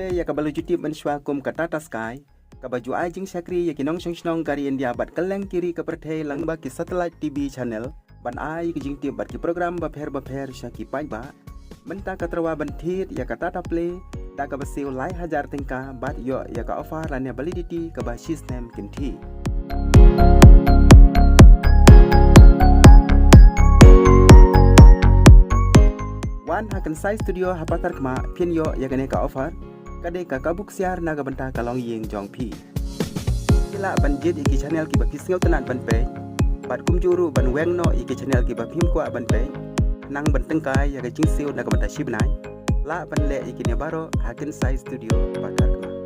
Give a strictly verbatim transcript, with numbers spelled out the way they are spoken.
Ïa kaba la ju tip mynshwa kum ka Tata Sky, kaba ju ai jingshakri ïa ki nongshong shnong ka ri India bad kylleng ki ri ka pyrthei lyngba ki satellite T V channel ban ai ki jingtip bad ki program bapher bapher sha ki paidbah. Mynta ka tyrwa ban thied ïa ka Tata Play da kaba siew lai hajar tyngka bad ïoh ïa ka offer lane validity kaba shi snem kynthih. Wan ha Kynsai Studio ha Patharkhmah phin ïoh ïa kane ka offer. Ka dei ka kabu ksiar na ka bynta ka longïing jong phi. Phi lah ban jied ïa ki channel kiba phi sngewtynnat ban peit bad kumjuh ruh ban weng noh ïa ki channel kiba phim kwah ban peit. Nang ban tyngkai ïa ka jingsiew na ka bynta shi bnai. Lah ban leh ïa kine baroh ha Kynsai Studio Patharkhmah.